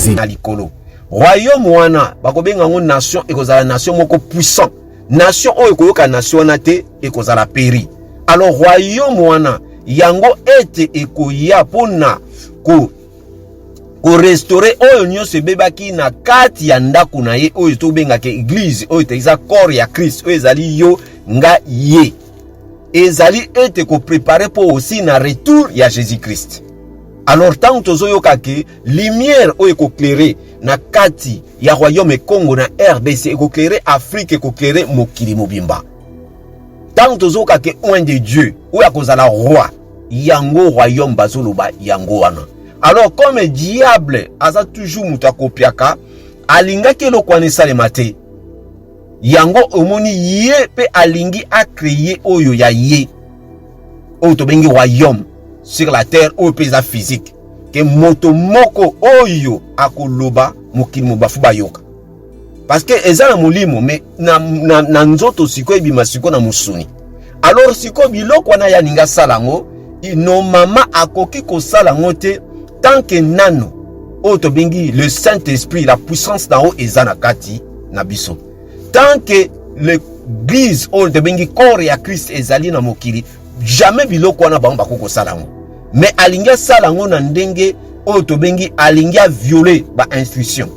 vous Na likolo, royaume wana bakobenga yango nation, ekozala nation moko puissant. Nation oyo ekoyoka nation wana te ekozala péri. Alors royaume wana yango ete ekoya mpona korestaurer oyo nyonso ebebaki na kati ya ndako na ye, oyo tobengaka église, oyo eza corps ya Christ, oyo ezali yo, nga, ye. Ezali ete kopréparer mpo aussi na retour ya Jésus Christ. Alors ntango tozoyoka ke lumière oyo ekoéclairer na kati ya royaume Congo na RDC, ekoéclairer Afrique, ekoéclairer mokili mobimba, ntango tozoyoka ke oint de Dieu oyo akozala roi, yango royaume bazoloba yango wana. Alors comme diable aza toujours moto akopiaka, alingaki eloko wana esalema te. Yango omoni ye mpe alingi acréer oyo ya ye, oyo tobengi royaume sur la terre, oyo mpe eza physique, ke moto moko oyo akoloba, mokili mobafu bayoka, parce que eza na molimo, mais na nzoto sikoyo ebima sikoyo na mosuni. Alors sikoyo biloko wana ye alingi asala yango, normalement akoki kosala yango te tant que nano oyo tobengi le Saint Esprit, la puissance na oyo eza na kati na biso, tant que l'église oyo tobengi corps ya Christ ezali na mokili, jamais biloko wana bango bakoki kosala yango. Mais alingi asala yango na ndenge oyo tobengi alingi avioler bainstruction.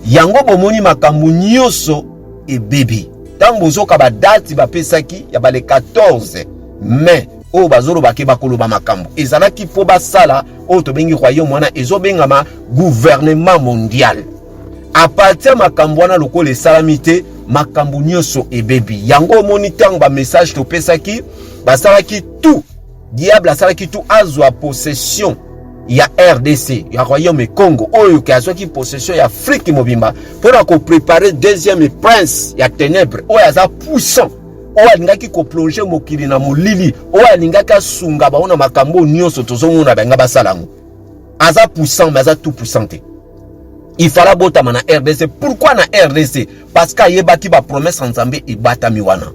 Yango bomoni makambo nyonso ebebi. Ntango bozoka badate bapesaki ya bale 14 mai oyo bazolobaki bakoloba makambo, ezalaki mpo basala oyo tobengi royaume wana, ezobengama gouvernement mondial. À partir ya makambo wana, lokola esalami te, makambo nyonso ebebi. Yango omoni ntango bamessage topesaki, basalaki tout, diable asalaki tout azwa possession ya RDC, ya royaume Congo, oyo ke azwaki possession ya Afrique mobimba mpona kopréparer deuxième prince ya ténèbre oyo aza puissant, oyo alingaki koplonger mokili na molili, oyo alingaki asunga bango na makambo nyonso tozomona banga basala yango. Aza puissant, mais aza tout puissant te. Il fallait abotama na RDC. Pourquoi na RDC? Parce que ayebaki bapromesse ya Nzambe ebatami wana.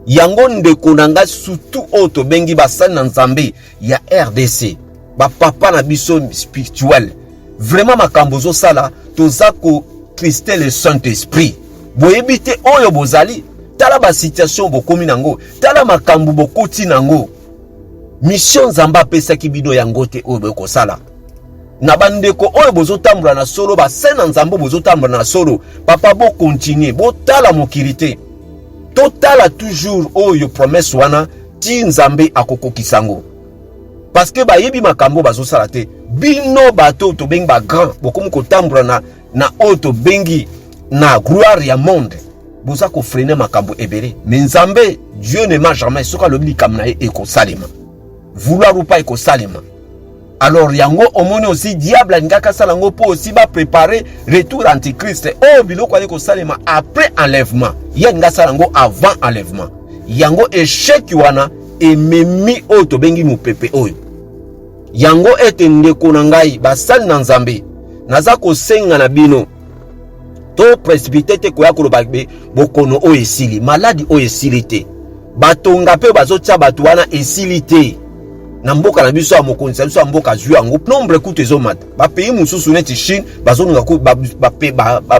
Yango ndeko na ngai, surtout oyo tobengi basali na Nzambe ya RDC, bapapa na biso spirituel, vraiment makambo ozosala, toza koattrister le Saint Esprit. Boyebi te oyo bozali. Tala basituation bokomi nango, tala makambo bokoti nango. Mission Nzambe apesaki bino yango te oyo boyokosala. Na bandeko oyo bozotambola na solo, base na Nzambe bozotambola na solo, papa, bocontinuer, botala mokili te. Totala toujours oyo promesse wana ti Nzambe akokokisa yango, parce que bayebi makambo bazosala te. Bino bato tobengi bagrand, bokomi kotambola na oyo tobengi na gloire ya monde, boza kofreiner makambo ebele. Mais Nzambe, Dieu ne ment jamais. Soki alobi likambo na ye, ekosalema, vouloir ou pas, ekosalema. Alors yango omoni aussi diable alingaki asala yango mpo aussi bapréparer retour antichrist, oyo biloko ali kosalema après enlèvement. Ye alingi asala yango avant enlèvement. Yango échec wana ememi oyo tobengi mopepe oyo. Yango ete ndeko na ngai, basali na Nzambe, naza kosenga na bino, to précipiter te koya koloba bokono oyo esili, maladi oyo esili te, batonga mpe bazotia bato wana esili te. Na mboka na biso ya mokonzi na biso ya mboka azwi yango, nombre kutu ezomata. Bapays mosusu neti Chine bazolinga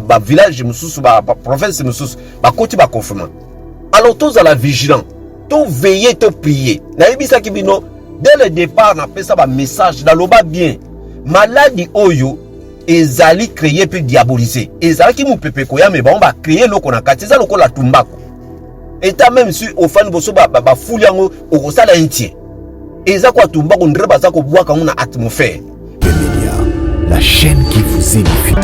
bavillage mosusu, baprovince mosusu bakoti baconfinement. Alors tozala vigilant, toveiller, toprier. Nayebisaki bino dès le départ, napesa bamessage, naloba bien, maladi oyo ezali créé mpe diabolisé. Ezalaki mopepe koya, mais bango bacréer eloko na kati, eza lokola tumbako. Eta même si ofandi boso bafuli yango, okosala intie eza kwa tumbako, ndre baza kobwaka yango na atmosphère. Média, la chaîne qui vous édifie.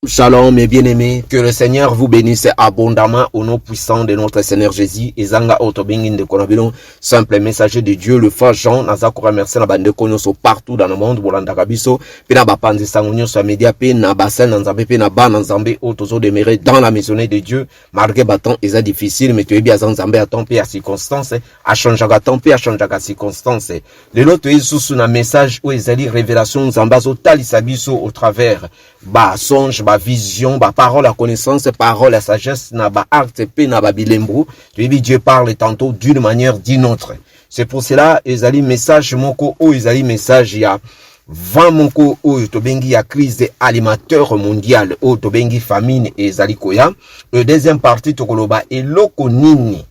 Shalom mes bien-aimés, que le Seigneur vous bénisse abondamment au nom puissant de notre Seigneur Jésus. Ezanga oyo tobengi ndeko na bino, simple messager de Dieu, le frère Jean. Naza koremercier na bandeko nyonso partout dans le monde bolandaka biso, mpe na bapanzi sango nyonso ya média, mpe na basali na Nzambe, mpe na bana Nzambe oyo tozodemeurer dans la maisonnée de Dieu malgré batemps eza difficile. Mais toyebi aza Nzambe ya temps mpe ya circonstance, achangeaka temps mpe achangeaka circonstance. Lelo toyei lisusu na message oyo ezali révélation Nzambe azotalisa biso au travers basonge. bavision, baparole ya connaissance, parole ya sagesse, na baacte mpe na babilembo. Toyebi, Dieu parle tantôt d'une manière, d'une autre. C'est pour cela ezali message moko oyo ezali message ya vent moko oyo tobengi ya crise alimentaire mondiale, oyo tobengi famine ezali koya. Deuxième partie, tokoloba eloko nini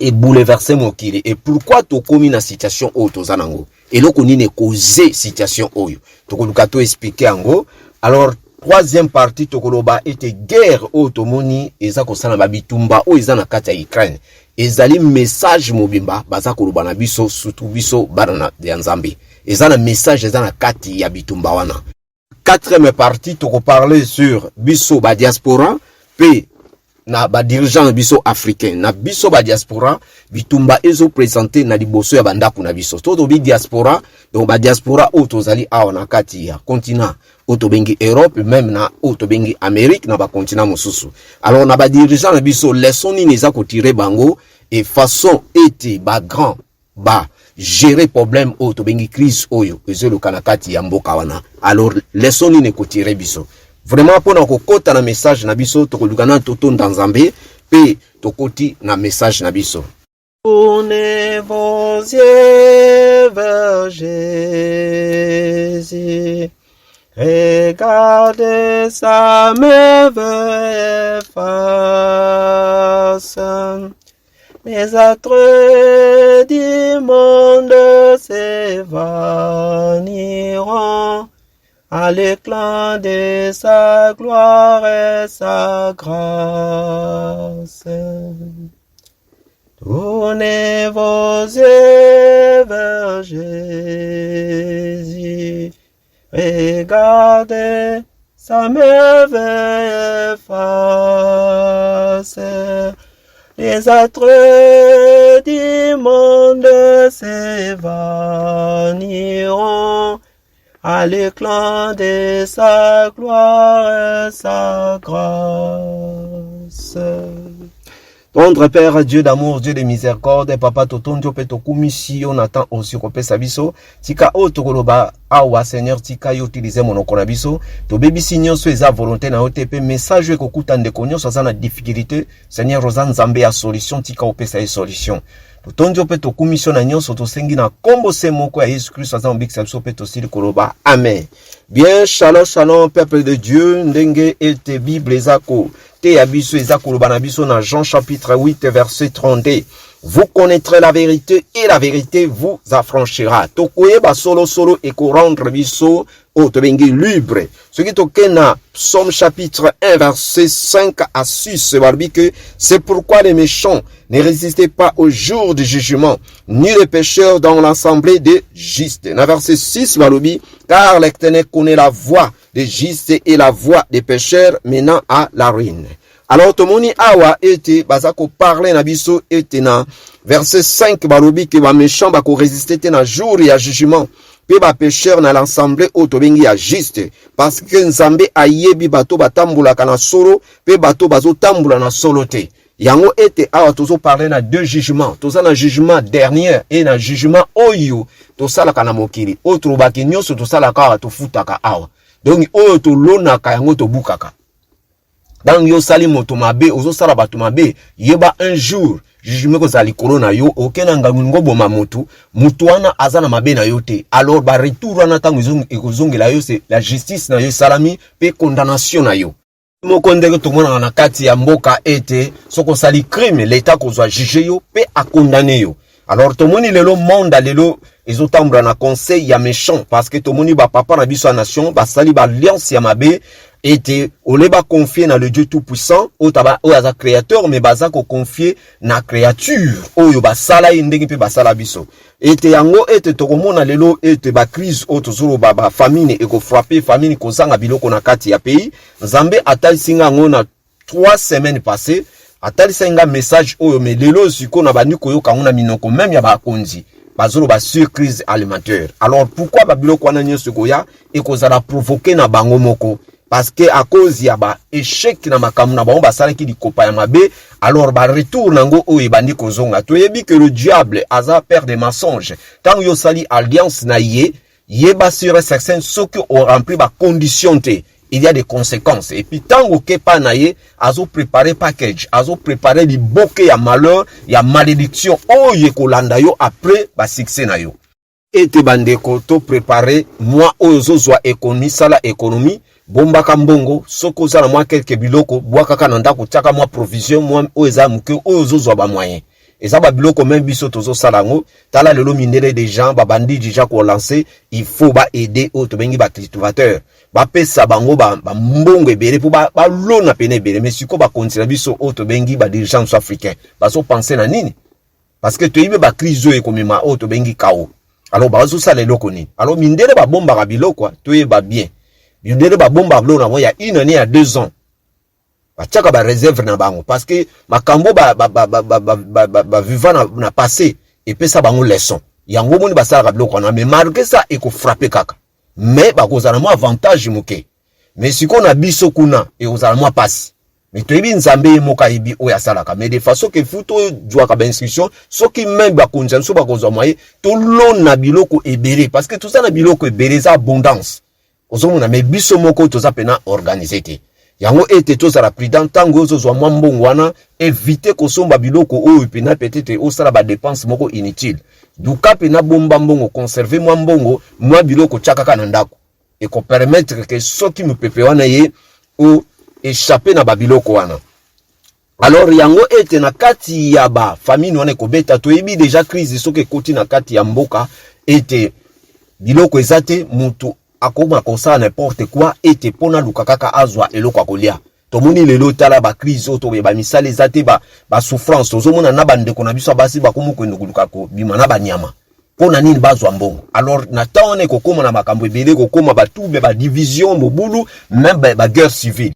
ebouleverse mokili et pourquoi tokomi na situation oyo toza nango, eloko nini ekoze situation oyo, tokoluka toexpliquer yango. Alors, troisième partie, tokoloba ete guerre oyo tomoni eza kosala, babitumba oyo eza na kati ya Ukraine, ezali message mobimba baza koloba na biso, surtout biso bana ya Nzambe. Eza na message eza na kati ya bitumba wana. Quatrième partie, tokoparle sur biso badiaspora mpe na badirigeant na biso africain. Na biso badiaspora, bitumba ezoprésente na liboso ya bandako na biso. To tobi diaspora, donc badiaspora oyo tozali awa na kati ya continent oyo tobengi Europe, même na oyo tobengi Amérique, na bacontinent mosusu. Alors, na badirigeant na biso, leçon nini eza kotirer bango e façon ete bagrand ba gérer problème oyo tobengi crise oyo ezoluka na kati ya mboka wana? Alors, leçon nini ekotirer biso vraiment? Mpona kokɔta na message na biso, tokoluka nanu totonda Nzambe mpe tokoti na message na biso. Tournez vos yeux vers Jésus. Regardez sa merveilleuse face. Les attraits du monde s'évanouiront à l'éclat de sa gloire et sa grâce. Tournez vos yeux vers Jésus. Regardez sa merveilleuse face. Les attraits du monde s'évanouiront à l'éclat de sa gloire et sa grâce. Tendre Père, Dieu d'amour, Dieu de miséricorde, Papa, totondi mpe tokumisi yo na temps osi kopesa biso. Tika oyo tokoloba awa, Seigneur, tika yo utilize monoko na biso. Tobebisi nyonso eza volonté na yo te, mpe message oyo ekokuta ndeko nyonso aza na difficulté. Seigneur, oza Nzambe ya solution, tika opesa ye solution. Totondi yo mpe tokumisi yo na nyonso tosengi na nkombo se moko ya Yesu Kristo, aza mobikisa biso, mpe tosili koloba amen. Bien, shalom, shalom, peuple de Dieu. Ndenge ete Bible eza koteya biso, eza koloba na biso na Jean chapitre 8 verset 32: "Vous connaîtrez la vérité et la vérité vous affranchira." Tokoyeba solosolo, ekorendre biso oyo tobengi libre. Soki tokei na Psaume chapitre 1 verset 5 à 6, balobi que c'est pourquoi les méchants ne résistaient pas au jour du jugement, ni les pécheurs dans l'assemblée des justes. Na verset 6, balobi: "Car l'Éternel connaît la voie des justes et la voie des pécheurs menant à la ruine." Alors, tomoni awa ete baza koparle na biso ete na verset 5, balobi ke baméchant bakoresiste te na jour ya jugement, mpe bapêcheur na l'assemblée oyo tobengi ya juste, parce que Nzambe ayebi bato batambolaka na solo mpe bato bazotambola na solo te. Yango ete awa tozoparle na deux jugement: toza na jugement dernier e na jugement oyo tosalaka na mokili oyo. Tolobaki nyonso tosalaka awa, tofutaka awa. Donc oyo tolonaka, yango tobukaka. Donc yo osali moto mabe, ozosala bato mabe, yeba un jour jugement ekozala likolo na yo. Oke na ngango, olingi oboma motu, motu wana aza na mabe na yo te. Alors baretour wana, ntango ekozongela yo, c'est la justice na yo esalami mpe condamnation na yo moko. Ndenge tomonaka na kati ya mboka ete soki osali crime, leta kozwa juge yo mpe akondamner yo. Alors, tomoni lelo monde lelo ezotambola na conseil ya méchant, parce que tomoni bapapa na biso ya nation basali baalliance ya mabe ete ole baconfie na le Dieu tout puissant oyo aza créateur, mais baza koconfie na créature oyo basala ye ndenge mpe basala biso. Ete yango ete tokomona lelo ete bacrise oyo tozoloba, bafamine ekofrappe, famine, kozanga biloko na kati ya pays. Nzambe atalisi nga yango na 3 semaines passé, atalisaki nga message oyo, mais lelo sikoyo na bandi koyoka yango na minoko même ya bakonzi, bazoloba sur crise alimentaire. Alors, pourquoi babiloko wana nyonso ekoya? Ekozala provoqué na bango moko, parce que à cause ya baéchec na makambo na bango, basalaki likopa ya mabe. Alors baretour nango oyo ebandi kozonga. Toyebi que le diable aza père de mensonge. Ntango yo osali alliance na ye, yeba sur certain, soki oremplir bacondition te, Il y a des conséquences. Et puis ntango okepa na ye, azoprépare package, azoprépare liboke ya malheur, ya malédiction oyo ekolanda yo après basuccès na yo. Ete bandeko, toprépare mwa oyo ozozwa, économie, sala économie, bombaka mbongo. Soki oza na mwa quelque biloko, bwakaka na ndako, tiaka mwa provision, mwa oyo eza moke oyo ozozwa, bamoyen eza babiloko. Même biso tozosala yango. Tala lelo mindele déjà babandi déjà kolancer, il faut baaider oyo tobengi bacultivateur, bapesa bango bambongo ebele mpo balona pene ebele. Mais sikoyo bakonzi na biso oyo tobengi badirigeant so africain bazopenser na nini? Parce que toyebi bacrise oyo ekomema oyo tobengi chaos. Alors bazosala eloko nini? Alors mindele babombaka biloko, toyeba bien, mindele babombaka biloko na bango ya une année, ya 2 ans, batiaka baréserve na bango, parce que makambo baviva na passé epesa bango leçon. Yango moni basalaka biloko wana. Mais malgré ça ekofrapper kaka, mais bakozala mwa avantage moke. Mais sikoyo na biso kuna ekozala mwa pasi. Mais toyebi Nzambe ye moko ayebi oyo asalaka. Mais de façon que fu tozwaka bainstruction, soki même bakonzi ya biso bakozwa moye, tolona biloko ebele, parce que toza na biloko ebele, eza abondance, ozomona. Mais biso moko toza mpena organisé te. Yango ete tozala prudent. Ntango ozozwa mwa mbongo wana, évite kosomba biloko oyo mpena peut-être osala badépense moko inutile. Duka mpena bomba mbongo, conserve mwa mbongo, mwa biloko, tia kaka na ndako. Ekopermettre que soki mopepe wana ye, o échappe na babiloko wana. Alors yango ete na kati ya bafamine wana ekobeta, toyebi déjà crise soki ekoti na kati ya mboka, ete biloko eza te, mutu akoma kosala n'importe quoi ete mpona luka kaka azwa eloko ya kolia. Tomoni lelo, tala bacrise oyo toyeba, misala eza te, basouffrance tozomona na bandeko na biso ya basi bakomi kokende koluka kobima na banyama. Mpo na nini? Bazwa mbongo. Alors na ntango wana ekokóma na makambo ebele, ekokóma batrouble, badivision, mobulu, même baguerre civile.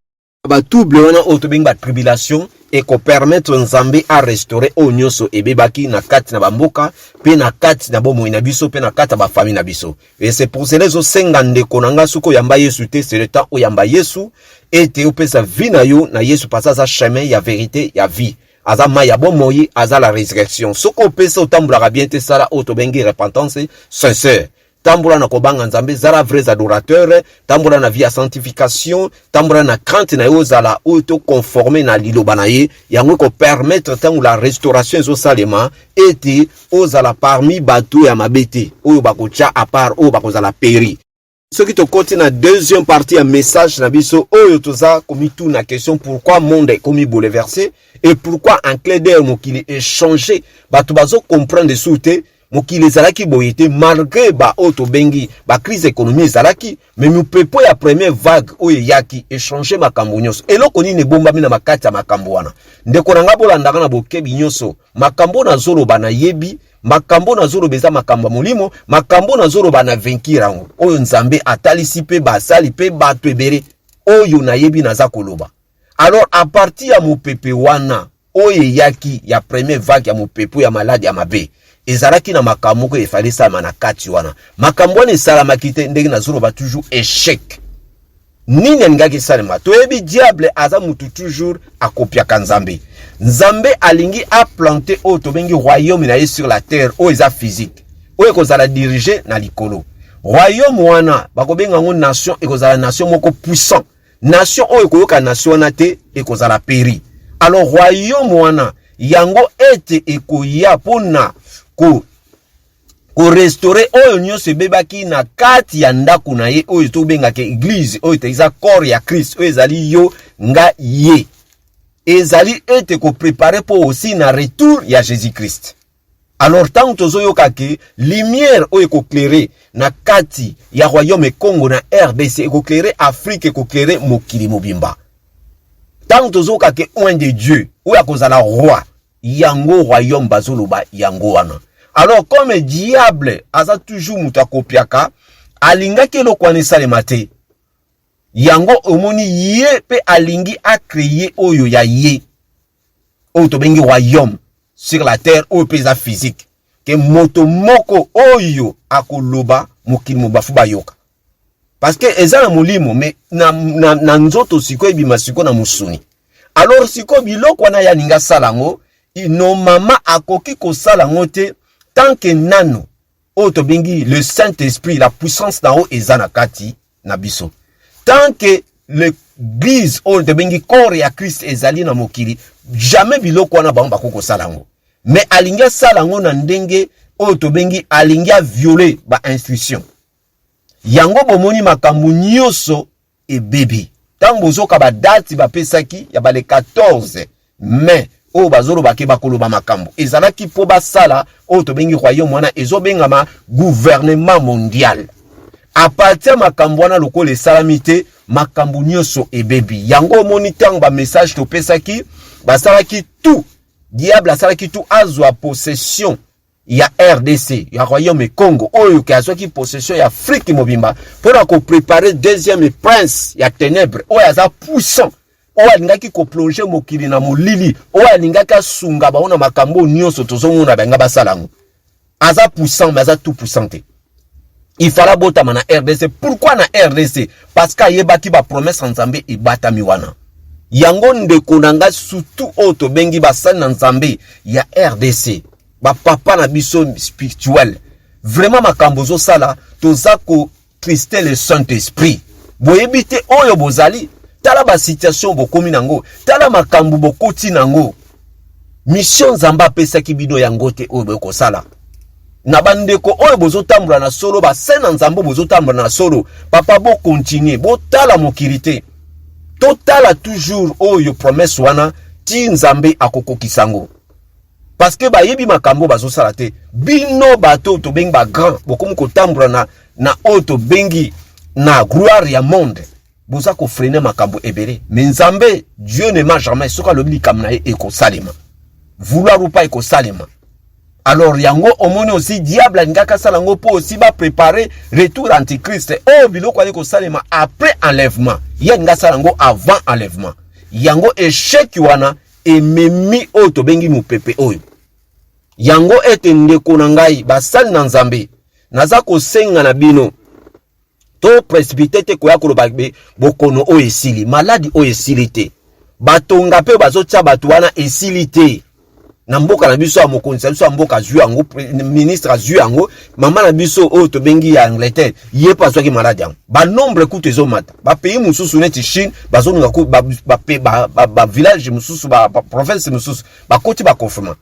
Batrouble wana oyo tobengi batribulation ekopermettre Nzambe arestaure oyo nyonso ebebaki na kati na bamboka, mpe na kati na bomoi na biso, mpe na kati ya bafamille na biso. Et c'est pour cela ezosenga, ndeko na nga, soki oyamba Yesu te, c'est le temps oyamba Yesu, ete opesa vie na yo na Yesu, parce aza chemin ya vérité, ya vie, aza mai ya bomoi, aza la résurrection. Soki opesa, otambolaka bien te, sala oyo tobengi repentance sincère, tambola na kobanga Nzambe, zala vrai adorateur, tambola na vie ya sanctification, tambola na crainte na ye, ozala oyo toconforme na liloba na ye. Yango ekopermettre ntango la restauration ezosalema, ete ozala parmi bato ya mabe te oyo bakotya à part, oyo bakozala péri. Soki tokoti na deuxième partie ya message na biso oyo, toza komituna question: pourquoi monde ekomi bouleversé et pourquoi en clin d'œil mokili echanger? Bato bazocomprendre su te. Mokili ezalaki boye te. Malgré baoyo tobengi bacrise économie ezalaki, mais mopepo ya première vague oyo eyaki echanger makambo nyonso. Eloko nini ebombami na makati ya makambo wana? Ndeko na nga, bolandaka na bokebi nyonso makambo nazoloba. Nayebi makambo nazoloba eza makambo ya molimo. Makambo nazoloba na vaincre yango oyo Nzambe atalisi mpe basali mpe bato ebele oyo nayebi naza koloba. Alors à partir ya mopepe wana oyo eyaki ya première vague ya mopepe ya maladi ya mabe, ezalaki na makambo moko efali esalama na kati wana. Makambo wana esalamaki te. Ndenge nazoloba toujours, échec nini alingaki esalema? Toyebi diable aza mutu toujours akopiaka Nzambe. Nzambe alingi aplante oyo tobengi royaume na ye sur la terre, oyo eza physique, oyo ekozala dirigé na likolo. Royaume wana bakobenga yango nation, ekozala nation moko puissant. Nation oyo ekoyoka nation wana te ekozala péri. Alors royaume wana yango ete ekoya mpona ko korestaurer oyo nyonso ebebaki na kati ya ndako na ye oyo tobengaka église, oyo eza corps ya Christ, oyo ezali yo, nga, ye. Ezali ete koprépare mpo aussi na retour ya Jésus Christ. Alors ntango tozoyoka que lumière oyo ekoéclairer na kati ya royaume Congo na RDC, ekoéclairer Afrique, ekoéclairer mokili mobimba, ntango tozoyoka que oint de Dieu oyo akozala roi, yango royaume bazoloba yango wana. Alors comme diable aza toujours moto akopiaka, alingaki eloko wana esalema te. Yango omoni ye mpe alingi acréer oyo ya ye, oyo tobengi royaume sur la terre, oyo mpe eza physique, que moto moko oyo akoloba, mokili mobafu bayoka, parce que eza na molimo, mais na nzoto sikoyo ebima sikoyo na mosuni. Alors sikoyo biloko wana ye alingi asala yango, normalement akoki kosala yango te tant que nano oyo tobengi le Saint Esprit, la puissance na oyo eza na kati na biso, tant que L'église oyo tobengi corps ya Christ ezali na mokili, jamais biloko wana bango bakoki kosala yango. Mais alingi asala yango na ndenge oyo tobengi alingi aviole bainstruction. Yango bomoni makambo nyonso ebebi. Ntango bozoka badate bapesaki ya bale 14 mai oyo bazoloba ke bakoloba makambo ezalaki mpo basala oyo tobengi royaume wana ezobengama gouvernement mondial. A partir ya makambo wana lokola esalami te, makambo nyonso ebebi. Yango omoni ntango bamessage topesaki, basalaki tout, diable asalaki tout azwa possession ya RDC, ya royaume Congo, oyo ke azwaki possession ya Afrique mobimba mpo na koprepare deuxième prince ya ténèbre oyo aza puissant, oyo alingaki koplonger mokili na molili, oyo alingaki asunga bango na makambo nyonso tozomona banga basala yango. Aza puissant, mais aza tout puissant te. Il fallait botama na RDC. Pourquoi na RDC? Parce que ayebaki ba promesse ya Nzambe ebatami wana. Yango ndeko na nga, surtout oyo tobengi basali na Nzambe ya RDC, bapapa na biso spirituel, vraiment makambo ozosala, toza koattrister le Saint-Esprit. Boyebi te oyo bozali. Tala basituation bokomi nango, tala makambo bokoti nango. Mission Nzambe apesaki bino yango te oyo boye kosala. Na bandeko oyo bozotambola na solo, base na Nzambe bozotambola na solo, papa, bokontinue botala mokili te, totala toujours oyo promesse wana ti Nzambe akokokisa yango, parce que bayebi makambo bazosala te. Bino bato tobengi bagrand, bokomi kotambola na oyo tobengi na gloire ya monde, boza kofreiner makambo ebele. Mais Nzambe, Dieu ne ment jamais. Soki alobi likambo na ye, ekosalema, vouloir ou pas, ekosalema. Alors yango omoni aussi diable alingaki asala yango mpo aussi baprépare retour antichrist, oyo biloko ali kosalema après enlèvement. Ye alingi asala yango avant enlèvement. Yango échec wana ememi oyo tobengi mopepe oyo. Yango ete ndeko na ngai, basali na Nzambe, naza kosenga na bino, to précipité te koya koloba be bokono oyo esili, maladi oyo esili te, batonga mpe bazotia bato wana esili te. Na mboka na biso ya mokonzi na biso ya mboka azwi yango, ministre azwi yango, mama na biso oyo tobengi ya Angleterre, ye mpe azwaki maladi yango. Banombre kutu ezomata. Bapays mosusu neti Chine bazolinga bavillage mosusu, baprovince mosusu bakoti baconfinement.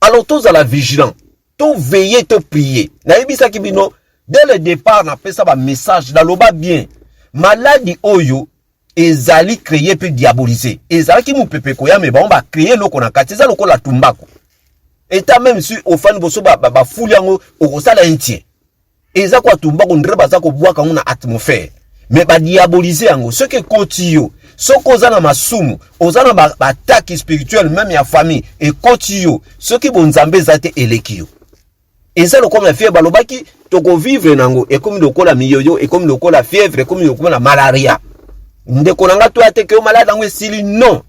Alors tozala vigilant, toveille, toprier. Nayebisaki bino dès le départ, napesa bamessage, naloba bien, maladi oyo ezali créé mpe diabolisé. Ezalaki mopepe koya, me bango bacréer eloko na kati, eza lokola tumbako. Eta même si ofandi boso bafuli yango, okosala intie eza kwa tumbako ndre baza kobwaka yango na atmosphère, me badiaboliser yango. Soki ekoti yo, soki oza na masumu, oza na baattaque spirituelle même ya famille, ekoti yo, soki bonzambe eza te, eleki yo. Eza lokola fièvre, balobaki tokovivre nango, ekomi lokola miyoyo, ekomi lokola fièvre, ekomi lokola malaria. Ndeko na nga, toya te ke yo malade yango esili, non.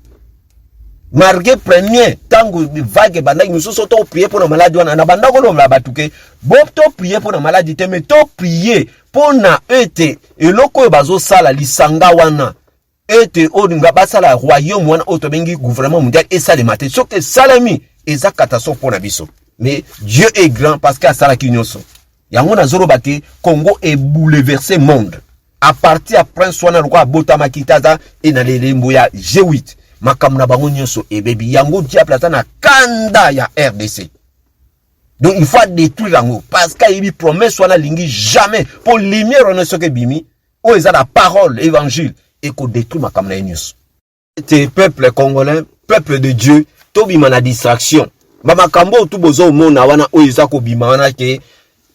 Malgré premier ntango vague ebandaki mosusu, toprier mpo na maladi wana. Na banda koloba bato ke bo toprier mpo na maladi te, mais toprier mpo na ete eloko oyo bazosala lisanga wana, ete oyo basala royaume wana oyo tobengi gouvernement mondial, esalema te. Soki esalemi, eza catastrophe mpo na biso. Mais Dieu est grand, parce que asalaki nyonso. Yango nazoloba te, Congo ebouleverse monde à partir ya prince wana lokola abotamaki te, aza e na lelembo ya G8, makambo na bango nyonso ebebi. Yango diable aza na kanda ya RDC, donc il faut détruire yango, parce que ayebi promesse wana, alingi jamais mpo lumière wana soki ebimi, oyo eza na parole évangile, ekodétruire makambo na ye nyonso. Ete peuple congolais, peuple de Dieu, tobima na distraction. Bamakambo oyo tu bozomona wana, oyo eza kobima wana ke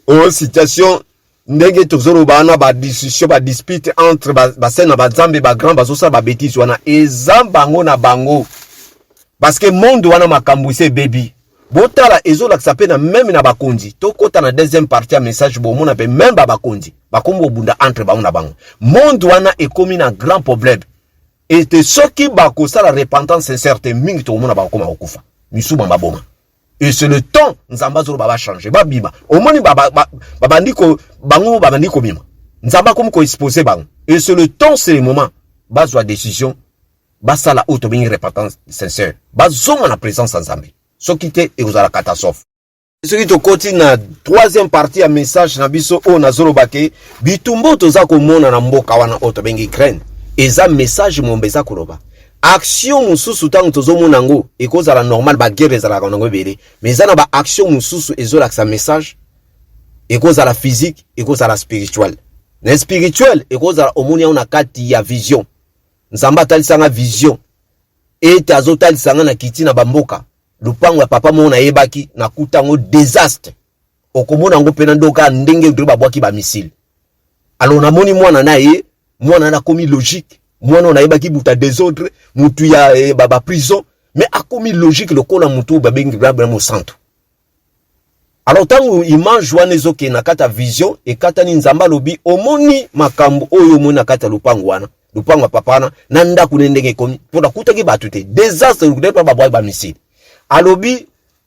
oyo situation ndenge tozoloba wana, badiscussion, badispute entre basene na banzambe, bagrand bazosala babêtises wana, eza bango na bango, parce que monde wana makambo esi ebebi. Botala, ezolakisa mpe na même na bakonzi. Tokɔta na deuxième partie ya message, bomona mpe même babakonzi bakomi kobunda entre bango na bango. Monde wana ekomi na grand problème, ete soki bakosala repentance sincère te, mingi tokomona bakokoma kokufa, misuba baboma. Et c'est le temps Nzambe azoloba bachange, babima. Omoni babandi bango babandi kobima, Nzambe akomi koexpose bango. Et c'est le temps, c'est le moment bazwa décision, basala oyo tobengi repentance sincère, bazonga na présence ya Nzambe. Soki te, ekozala catastrophe. Soki tokoti na troisième partie ya message na biso oyo nazoloba ke bitumba oyo toza komona na mboka wana oyo tobengi Ukraine, Eza message momba eza koloba. Action mosusu ntango tozomona yango ekozala normal, baguerre ezalaka nango ebele, mais eza na baaction mosusu ezolakisa message, ekozala physique, ekozala spirituel. Na spirituel ekozala omoni yango na kati ya vision. Nzambe atalisanga vision ete azotalisa nga na kiti na bamboka, lupango ya papa moko nayebaki, nakuta yango désastre. Okomona yango mpe na ndoka ndenge ndenge babwaki bamisile. Alors namoni mwana na ye, mwana na akomi logique, mwana oyo nayebaki buta désordre, mutu ya ba prison, mais akomi logique lokola mutu oyo babengi blabla mosantu. Alors ntango image wana ezokende na kati ya vision ekatani, Nzambe alobi: omoni makambo oyo omoni na kati ya lupango wana, lupango ya papa wana na ndako ne ndenge ekomi, mpo nakutaki bato te, désastre, mpe babwaki bamisile. Alobi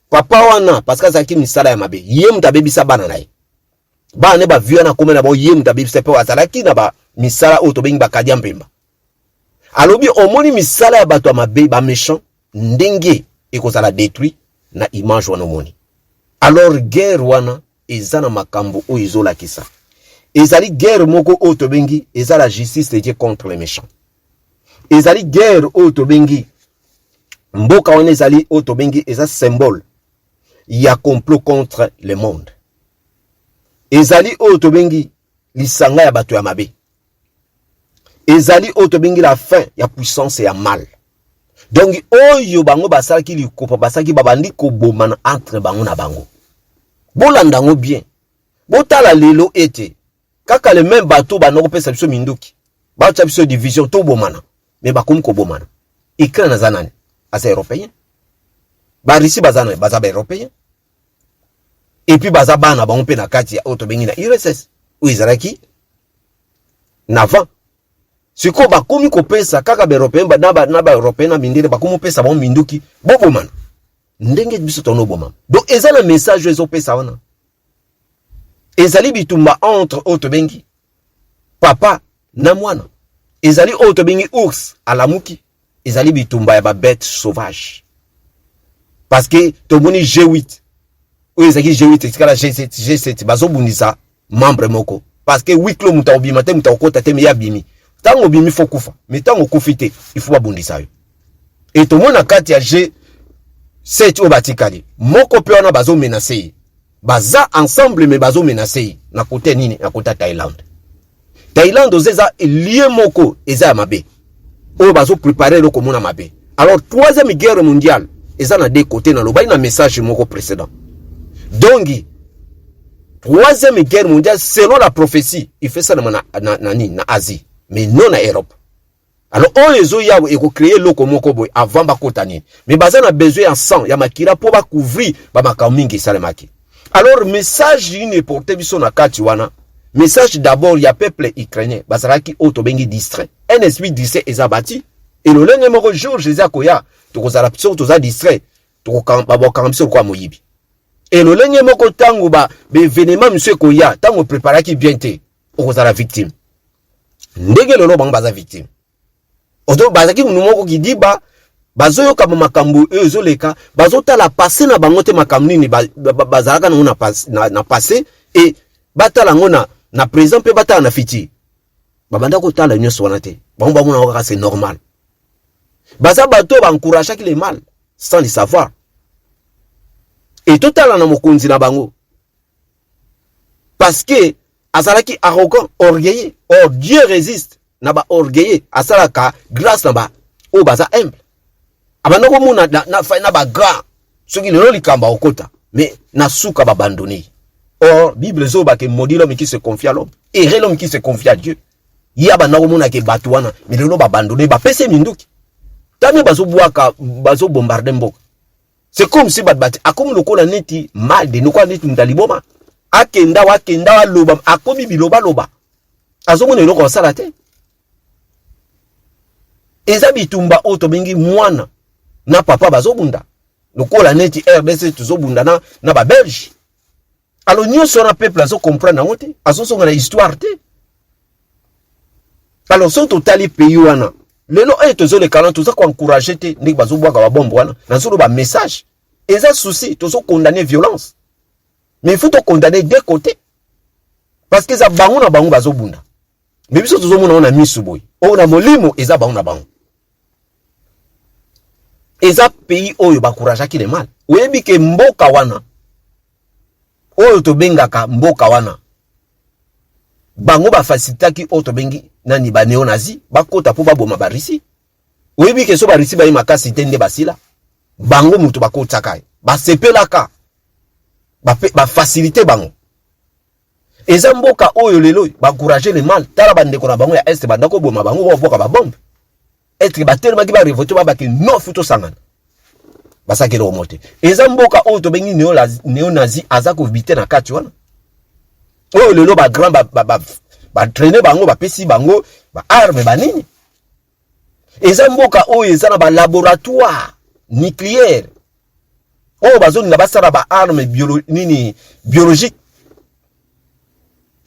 papa wana, parce que azalaki misala ya mabe, ye moto abebisa bana na ye, bana ne bavie wana akómi na bango, ye moto abebisa, mpe azalaki na bamisala oyo tobengi bakadia mpemba. Alobi omoni misala ya bato ya mabe, baméchant, ndenge ekozala détruit na image wana omoni. Alors guerre wana eza na makambo oyo ezolakisa, ezali guerre moko oyo tobengi eza la justice de Dieu contre les méchants. Ezali guerre oyo tobengi mboka wana ezali oyo tobengi eza symbole ya complot contre le monde. Ezali oyo tobengi lisanga ya bato ya mabe. Ezali oyo tobengi la fin ya puissance ya mal. Donc oyo bango basalaki likopa, basalaki, babandi kobomana entre bango na bango. Bolanda yango bien, botala lelo ete kaka le même bato banda kopesa biso minduki, batia biso division, tobomana, mais bakomi kobomana. Ukraine aza nani? Aza européen. Barussie baza nani? Baza baeuropéen. Et puis baza bana bango mpe na kati ya oyo tobengi na URSS oyo ezalaki na avant. Sikoyo bakomi kopesa kaka baeuropéen na baeuropéen na mindele, bakomi kopesa bango minduki, bobomana ndenge biso tonobomama. Donc eza na message oyo ezopesa wana, ezali bitumba entre oyo tobengi papa na mwana, ezali oyo tobengi ours alamuki, ezali bitumba ya babête sauvage, parce que tomoni G8 oyo ezalaki G8 etikala G7. G7 bazobundisa membre moko, parce que wiklo moto akobima te, moto akokota te, mais ye abimi. Ntango obimi, faut kufa, mais ntango okufi te, il faut babundisa yo. E tomoni na kati ya G7 oyo batikali moko mpe wana bazomenacer ye, baza ensemble mais bazomenacer ye na kote nini? Na kote ya Thaïlande. Thaïlande oza eza lieu moko eza ya mabe oyo bazoprépare eloko mona mabe. Alors troisième guerre mondiale eza na deux côtés. Nalobaki na message moko précédent. Donc troisième guerre mondiale, selon la prophétie, il fait ça na nini? Na Asie, mais non na Europe. Alors oyo ezoya ekocréer eloko moko boye avant bakota nini, mais baza na besoin ya sang, ya makila, mpo bacouvrir bamakambo mingi esalemaki. Alors message nini eporte biso na kati wana? Message d'abord ya peuple ukrainien, bazalaki oyo tobengi distrait, un esprit distrait eza bati elolenge moko. Jour Jésus akoya, tokozala, soki toza distrait, bakokanga biso lokola moyibi. Elolenge moko, ntango baévénement mosusu ekoya, ntango opreparaki bien te, okozala victime ndenge lelo bango baza victime. Oto bazalaki mundu moko kidiba, bazoyoka makambo oyo ezoleka, bazotala passé na bango te, makambo nini bazalaka nango na passé, e batala yango na présent mpe batala na futur. Babanda kotala nyonso wana te, bango bamona kaka c'est normal. Baza bato oyo baencourageaki le mal sans le savoir. E totala na mokonzi na bango, parce que azalaki arrogant, orgueilleux. Or Dieu résiste na baorgueilleux, asalaka grâce na ba oyo baza humble. Abanda komona na bagrand, soki lelo likambo akokota, mais na suka babandonne. Or Bible ezolobaka: maudit l'homme qui se confie à l'homme, heureux l'homme qui se confie à Dieu. Ye abanda komona ke bato wana, mais lelo babandonne, bapesi minduki, tani bazobwaka, bazobombarde mboka. C'est comme si bato bati akomi lokola neti malade, lokola neti moto aliboma, akenda wa akenda, aloba, akomi bilobaloba, azomona eloko asala te. Eza bitumba oyo tobengi mwana na papa bazobunda, lokola neti RDC tozobunda na babelge. Alors nyonso wana peuple azocomprendre yango te, azozonga na histoire te. Alors soki totali pays wana lelo oyo tozoleka wana, toza koencourager te ndenge bazobwaka babombe wana. Nazoloba message eza souci, tozocondamner violence, mais il faut tocondamner deux côtés, parce que eza bango na bango bazobunda. Mais biso tozomona ngo na misu boye, oyo na molimo eza bango na bango. Eza pays oyo baencourageaki le mal. Oyebi ke mboka wana oyo tobengaka mboka wana, bango bafacilitaki oyo tobengi nani, banéonazi bakota mpo baboma baRussie. Oyebi ke so baRussie baye makasi te nde basila bango, moto bakotiaka ye, basepelaka, bafacilité bango. Eza mboka oyo lelo baencourage le mal. Tala bandeko na bango ya Est, banda koboma bango, baboka babombe etre batelemaki, barévolter, babaki non, fu tosangana, basalaki eloko moko te. Eza mboka oyo tobengi néonazi aza kobite na kati wana, oyo lelo bagrand batraîne bango, bapesi bango baarme, banini. Eza mboka oyo eza na balaboratoire nucléaire oyo bazolinga basala baarme nini, biologique,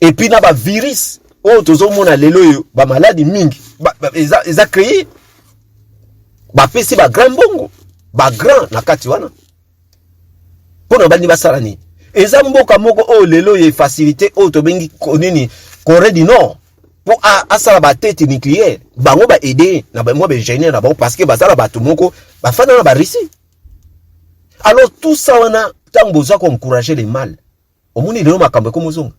et puis na bavirus oyo tozomona lelo oyo, bamaladi mingi eza créé. Bapesi bagrand mbongo, bagrand na kati wana mpo na bandi basala nini. Eza mboka moko oyo lelo oyo efacilité oyo tobengi nini, Corée du Nord, mpo asala batete nucléaire. Bango baaider na mwa baingénieur na bango, parce que bazala bato moko bafanda na baRussie. Alors tout ça wana, ntango boza koencourager le mal, omoni lelo makambo ekomozonga.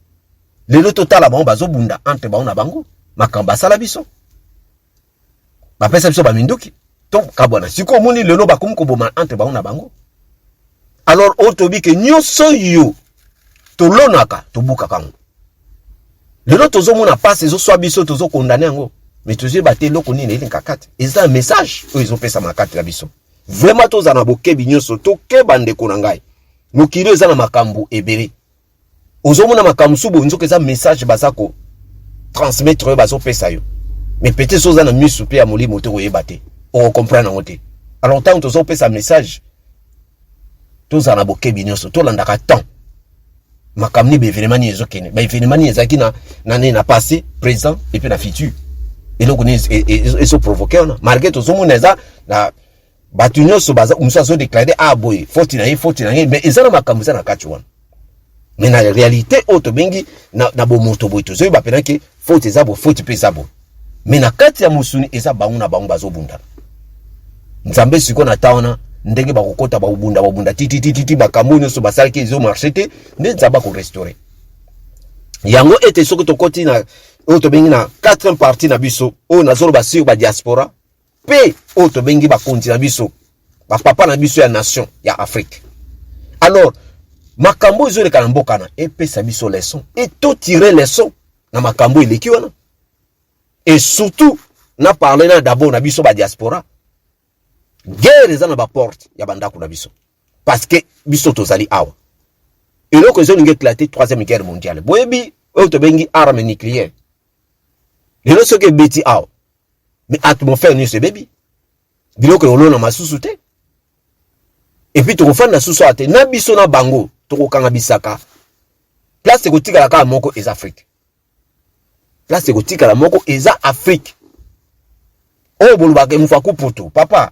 Lelo totala bango bazobunda entre bango na bango. Makambo basala biso, bapesa biso baminduki to kabwana. Sikoyo omoni lelo bakomi koboma entre bango na bango. Alors oyo toyebi ke nyonso yo tolonaka, tobukaka yango. Lelo tozomona mpasi ezoswa biso, tozokondane yango, mais tozoyeba te eloko nini elinga kati. Eza message oyo ezopesama kati na biso. Vraiment, tozala na bokebi nyonso, tokeba ndeko na ngai. Mokili eza na makambo ebele. Ozomona makambo mosusu boye, nzoka eza message baza ko transmettre oyo bazopesa yo, mais peut-être so oza na misu mpe ya molimo te, koyeba te, okocomprendre yango te. Alors ntango tozopesa message, tozala na bokebi nyonso, tolandaka temps, makambo nini, baévénement nini ezokende, baévénement nini ezalaki na nini, na passé, présent et puis na futur, eloko nini ezoprovoquer wana. Malgré tozomona eza na bato nyonso, mosusu azodéclarer a boye, faute na ye, faute na ye, mais eza na makambo eza na kati wana. Mais na réalité oyo tobengi na bomoto boye, tozoyeba mpena ke faute eza boye, faute mpe eza boye, mais na kati ya mosuni eza bango na bango bazobundana. Nzambe sikoyo na ta wana, ndenge bakokɔta, bakobunda, babunda titititi, makambo nyonso basalaki ezomarcher te, nde Nzambe akorestaurer yango. Ete soki tokɔti na oyo tobengi na quatrième partie na biso, oyo nazoloba sur badiaspora mpe oyo tobengi bakonzi na biso, bapapa na biso ya nation ya Afrique. Alors makambo ezoleka na mboka na epesa biso leçon e totire leçon na makambo eleki wana. Et surtout na parle na d'abord na biso badiaspora. Guerre eza na baporte ya bandako na biso, parce que biso tozali awa. Eloko ezolinga éclater, troisième guerre mondiale. Boyebi oyo tobengi arme nucléaire lelo, soki ebeti awa, mais atmosphère nyonso ebebi, biloko elona masusu te, et puis tokofanda susu awa te. Na biso na bango tokokanga bisaka. Place ekotikala kaka moko eza Afrique. Place ekotikala moko eza Afrique. Oyo bolobaka emufaku putu papa,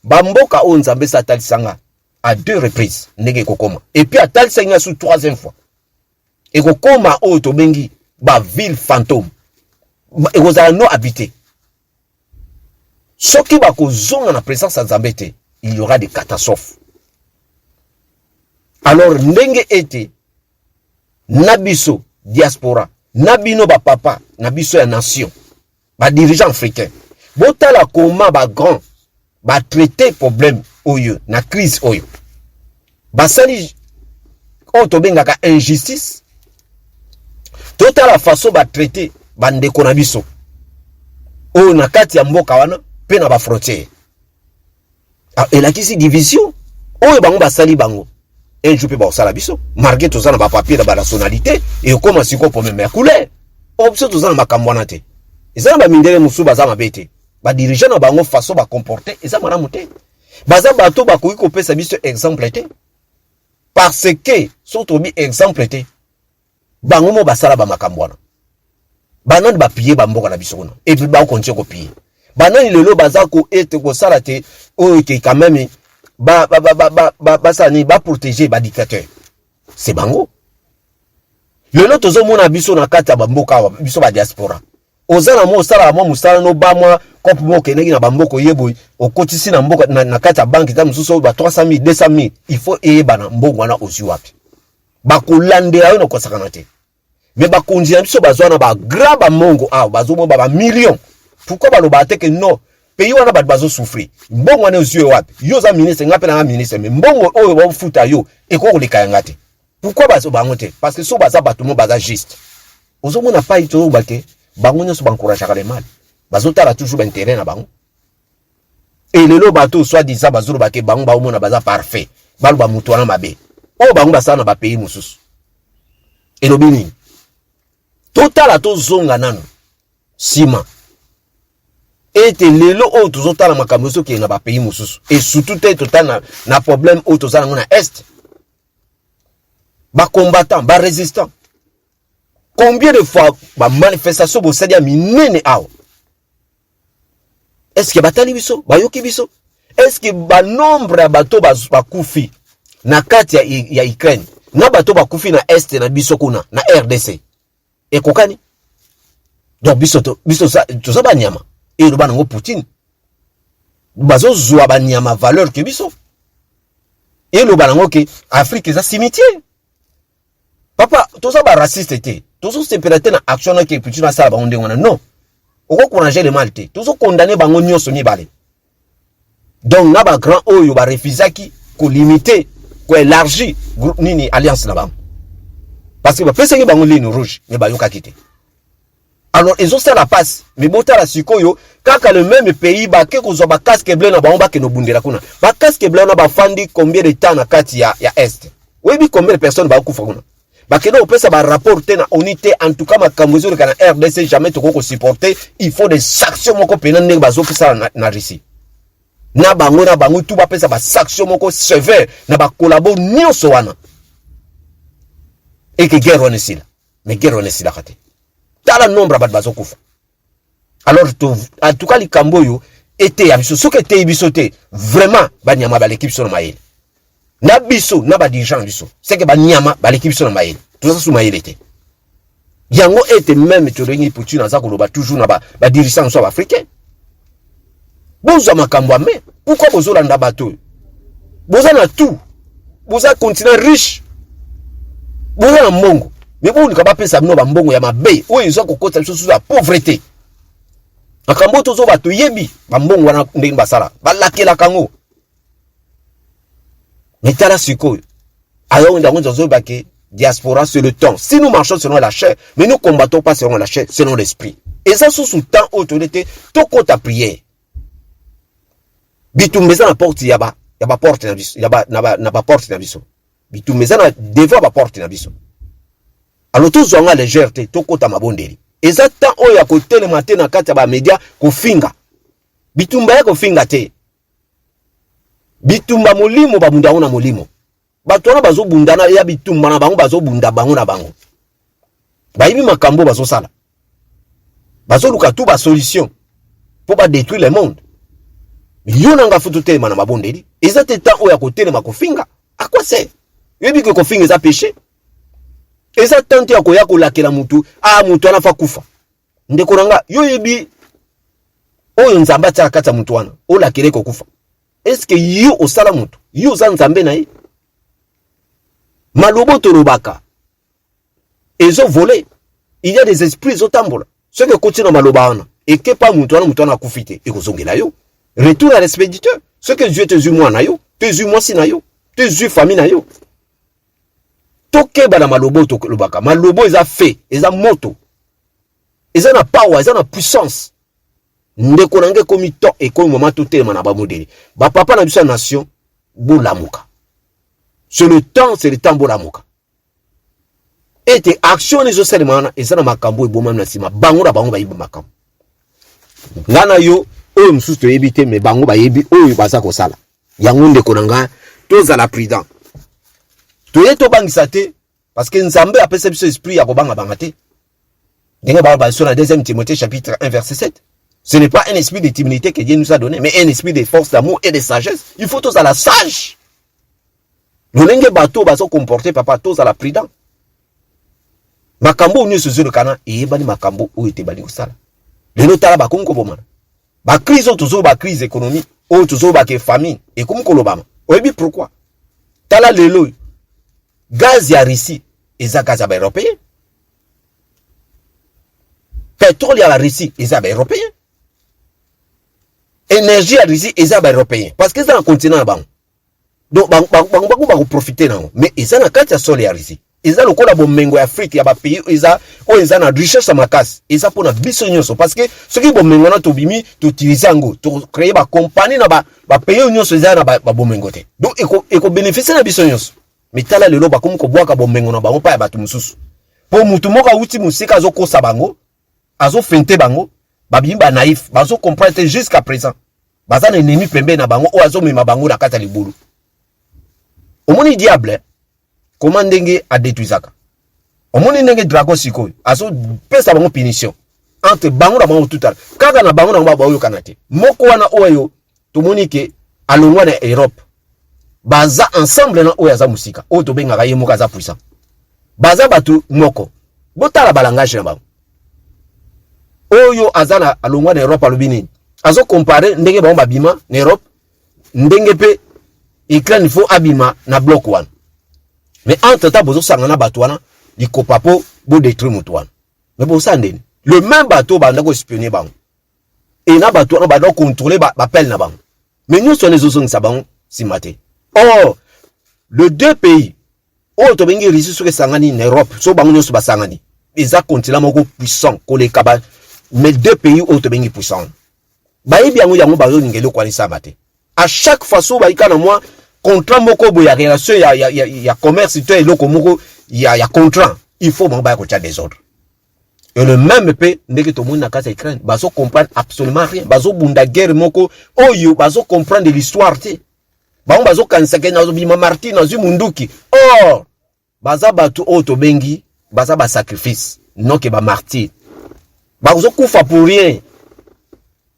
bamboka oyo Nzambe esi atalisanga à deux reprises ndenge ekokoma, et puis atalisaki nga su troisième fois, ekokoma oyo tobengi baville fantôme, ekozala non habité. Soki bakozonga na présence ya Nzambe te, il y aura des catastrophes. Alors ndenge ete na biso diaspora, na bino bapapa na biso ya nation, badirigeant africain, botala koma bagrand batraiter problème oyo na crise oyo basali, oyo tobengaka injustice. Totala façon batraiter bandeko na biso oyo na kati ya mboka wana mpe na bafrontière. Elakisi division oyo bango basali. Bango un jour mpe bakosala biso, malgré toza na bapapier na banationalité. Ekóma sikoyo problème ya couleur. Oyo biso toza na makambo wana te. Eza na bamindele mosusu baza mabe te, badirigeant na bango, façon bacomporter eza malamu te. Baza bato bakoki kopesa biso exemple te, parce que soki tobi exemple te, bango mo basala bamakambo wana. Banani bapiller bamboka na biso kuna et puis bakocontinuer kopiller? Banani lelo baza ko ete kosala te oyo ke quand même basala nini, baprotéger badictateur? C'est bango. Lelo tozomona biso na kati ya bamboka awa, biso badiaspora. Oza na mwa osalaka mwa mosala no ba mwa cope moko okendaki na bamboka oye boye okotisi na mboka na, na kati ya banke ta mosusu oyo ba 300 000 200 000, il faut eyebana mbongo wana ozwi wapi. Bakolandela yo na kosakana te. Me bakonzi na biso bazwa na bagrand bamongo awa bazomona ba million. Pourquoi balobaka te ke non, pays wana bato bazosouffrir, mbongo wana ozwi yo wapi? Yo oza ministre, nga mpe nanga ministre, me mbongo oyo bafuta yo ekoki koleka yanga te. Pourquoi bazo bango te? Parce que so baza bato mo baza juste. Ozomona pai toyoba ke bango nyonso baencourageaka le mal, bazotala toujours baintérêt na bango. E lelo bato soit disant bazoloba ke bango baomona baza parfait, baloba moto wana mabe oyo bango basala na bapays mosusu. Elobi nini? Totala, tozonga nano nsima ete lelo oyo tozotala makambo ezokende na bapays mosusu, e surtout te totala na problème oyo toza nango na Est, bacombattant, barésistant. Combien de fois bamanifestation bosali ya minene awa? Est ce que batali biso, bayoki biso? Est ce que banombre ya bato bakufi na kati ya Ukraine na bato bakufi na Est na biso kuna na RDC ekokani? Donc biso biso toza banyama. Eloba nango Poutine, bazozwa banyama valeur ke biso. Eloba nango ke Afrique eza cimetière. Papa, toza baraciste te, tozosepela te na action na ke Poutine asala bango ndenge wana. Non, okoencourager le mal te, tozokondane bango nyonso mibale. Donc na bagrand oyo barefusaki kolimite, koélargir nini, alliance na bango, parce que bapesaki bango ligne rouge, mais bayokaki te. Alors ezosala mpasi. Mais botala sikoyo, kaka le même pays bake kozwa bacasque bleu na bango, bakende obundela kuna. Bacasque bleu wana bafandi combien de temps na kati ya Est? Oyebi combien de personnes bakufa kuna? Bakende kopesa barapport te na ONU te. En tout cas, makambo ezoleka na RDC, jamais tokoki kosupporter. Il faut des sanctions moko mpena ndenge bazokosala na Russie na bango, na bango tu bapesa basanction moko sévère na bakolabo nyonso wana eke guerre wana esila. Mais guerre wana esilaka te. Tala nombre ya bato bazokufa. Alors en tout cas, likambo oyo eteya biso. Soki eteyi biso te, vraiment banyama baleki biso na mayele. Na biso na badirigeant na biso, seke banyama baleki biso na mayele, toza su mayele te. Yango ete même tolengi Poutine aza koloba toujours na badirigeant nyonso ya baafricain: bozwa makambo ya me. Pourquoi bozolanda bato oyo? Boza na tout, boza continent riche, boza na mbongo, me boluka bapesa bino bambongo ya mabe oyo eza kokota biso susu ya pauvreté. Makambo oyo tozoba, toyebi bambongo wana ndenge basala, balakelaka yango. Mais tala sikoyo, alors yango tozoyeba ke diaspora, c'est le temps. Si nous marchons selon la chair, mais nous combattons pas selon la chair, selon l'esprit. Eza susu temps oyo toyede te tokota prière. Bitumba eza na porte ya baporte na biso, ya ba, na, ba, na baporte na biso. Bitumba eza na devant baporte na biso. Alors tozwa yango légère te, tokota mabondeli. Eza temps oyo ya kotelema te na kati ya bamedia kofinga. Bitumba ya kofinga te, bitumba molimo, babunda yango na molimo. Bato wana bazobundana ya bitumba na bango, bazobunda bango na bango, bayebi makambo bazosala, bazoluka tu basolution mpo badétruire le monde. Yo na nga faut totelema na mabondeli. Eza te temps oyo ya kotelema kofinga. À quoi sert? Oyebi ke kofinga eza péché. Eza temps te ya koya kolakela mutu a mutu wana fa kufa. Ndeko na nga, yo oyebi oyo Nzambe atiaka kati ya mutu wana olakele kokufa? Est-ce yo osala mutu? Yo oza Nzambe na ye? Maloba tolobaka ezovole. Il y a des esprits ezotambola. Soki ekoti na maloba wana, ekepa mutu wana, mutu wana akufi te, ekozongela yo, retour à l'expéditeur. Soki ezwi te, ezwi mwana yo to ezwi mwasi na yo to ezwi famille na yo. Tokeba na maloba oyo tolobaka. Maloba eza fe, eza moto, eza na power, eza na puissance. Ndeko na ngai, ekomi temps, ekomi mama, totelema na bamodeli. Bapapa na biso ya nation, bolamuka. C'est le temps, c'est le temps, bolamuka ete action wana ezosalema wana eza na makambo ebomami na nsima. Bango na bango bayebi makambo. Nga na yo oyo mosusu toyebi te, me bango bayebi oyo baza kosala yango. Ndeko na ngai, tozala prudent. Toye tobangisa te, parce que Nzambe apesa biso esprit ya kobangabanga te, ndenge baloba biso na 2 Timothée chapitre 1 verset 7: ce n'est pas un esprit de timidité que Dieu nous a donné, mais un esprit de force, d'amour et de sagesse. Il faut tozala sage lolenge bato bazokomporte. Papa, tozala prudent. Makambo oyo nyonso ezolekana eyebani, makambo oyo ete bali kosala. Lelo tala bakomi kobomana. Ba crise oyo tozo ba crise économique oyo tozo ba ke famine ekomi kolobama. Oyebi pourquoi? Tala lelo gaz ya Russie eza gaz ya ba européen. Pétrole ya la Russie eza ba européen. Énergie ya Russie eza ba européen parce que eza na continent na bango. Donc bango bango bakoprofite nango mais eza na kati ya sol ya Russie. Eza lokola bomengo ya Afrique ya ba pays eza oyo eza na richesse ya makasi eza mpona biso nyonso parce que soki bomengo wana tobimi toutilize yango tocreye ba compagnie na ba, ba pays oyo nyonso eza na ba, ba bomengo te donc ekobénéficie eko na biso nyonso. Mais tala lelo bakomi kobwaka bomengo na bango mpa ya bato mosusu mpo motu moko awuti mosika azokosa bango azofente bango babimi ba naïf bazo comprendre te jusqu'à présent baza na ennemi pembeni na bango oyo azomema bango na kati ya libulu. Omoni diable koma ndenge adetruisaka, omoni ndenge dragon sikoyo azopesa bango punition entre bango na bango tutala kaka na bango na bango baoyokana te. Moko wana oyo tomoni ke alongwa na Europe baza ensemble na oyo aza mosika oyo tobengaka ye moko aza puissant, baza bato moko. Botala balangage na bango. Oyo aza na alongwa na Europe alobi nini? Azo comparer ndenge bango babima na Europe ndenge pe Ukraine faut abima na bloc wana. Mais entre temps bozosanga na bato wana likopa po bo détruire moto wana. Mais bosala ndeni? Le même bateau banda ko espionner bango. Et na bato wana banda contrôler ba appel na bango. Mais nyonso wana ezozongisa bango nsima te. Or le deux pays oyo tobengi Russie soki esangani na Europe, so bango nyonso basangani eza continent moko puissant koleka ba mais deux pays oyo tobengi puissant bayebi yango yango bazolinga eloko wana esama te. À chaque fois so bayika na mwa contrat moko boye ya relation ya, ya, ya, ya commerce to eloko moko ya, ya contrat, il faut bango baya kotia désordre. Et le même pe ndenge tomoni na kati ya Ukraine bazo comprendre absolument rien, bazobunda guerre moko oyo bazo comprendre l'histoire te. Bango bazokanisa ke nazobima martyr nazwi munduki. Or baza bato oyo tobengi baza ba sacrifice non ke ba martyr. Bazokufa pour rien.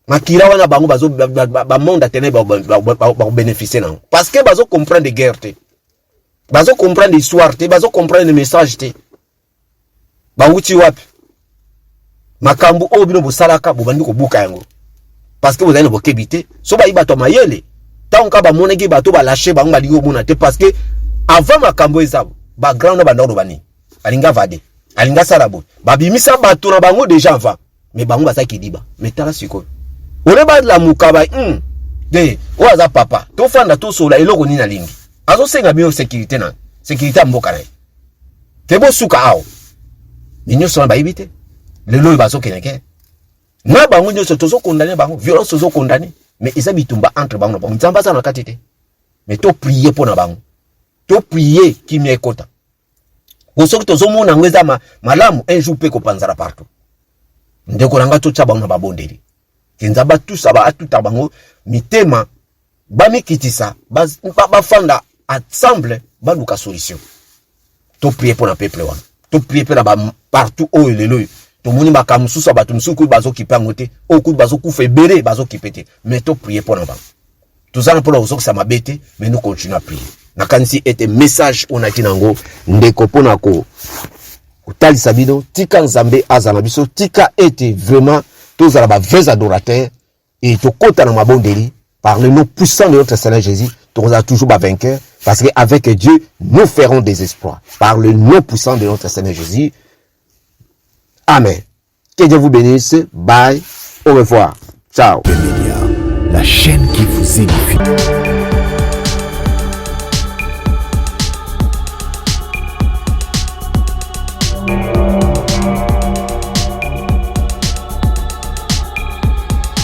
Makila wana bango bazo ba monde ya ténèbres bakobénéficie nango parce que bazo comprendre guerre te, bazo comprendre histoire te, bazo comprendre message te. Bawuti wapi? Makambo oyo bino bosalaka bobandi kobuka yango parce que bozali na bokebi te. So bayi bato ya mayele ntango kaka bamonaki bato balashe bango balingi komona te parce que avant makambo eza ba grand na banda koloba nini, alingi avade, alingi asala boye, babimisa bato na bango déjà avant, mais bango baza kidiba. Mais tala sikoyo ole balamuka ba te oyo aza papa, tofanda tosola eloko nini alingi, azosenga bino sécurité na sécurité ya mboka na ye te, bosuka awa. Mais nyonso wana bayebi te. Lelo oyo bazokende ke na bango nyonso tozokondane bango violence, tozokondane mais eza bitumba entre bango na bango, Nzambe aza na kati te. Mais toprie mpo na bango, toprie kimia ekota. Po soki tozomona yango eza malamu un jour mpe kopanzana partout. Ndeko na nga, totya bango na babondeli ke Nzambe atusa atuta bango mitema, bamikitisa, bafanda ensemble, baluka solution. Toprie mpo na peuple wana, toprie mpe na ba partout oyo lelo oyo tomoni makambo mosusu ya bato mosusu kutu bazokipe yango te, oyo kutu bazokufa ebele bazokipe te. Mais toprie mpo na bango, toza na mpona kozokisa mabe te, mais nous continuons à prier. Nakanisi ete message oyo naki nango ndeko mpona kotalisa bino, tika Nzambe aza na biso, tika ete vraiment tozala ba vrais adorateurs et tokota na mabondeli par le nom puissant de notre Seigneur Jésus, tozala toujours ba vainqueurs parce que avec Dieu nous ferons des exploits par le nom puissant de notre Seigneur Jésus. Amen. Que Dieu vous bénisse. Bye. Au revoir. Ciao. Média, la chaîne qui vous édifie.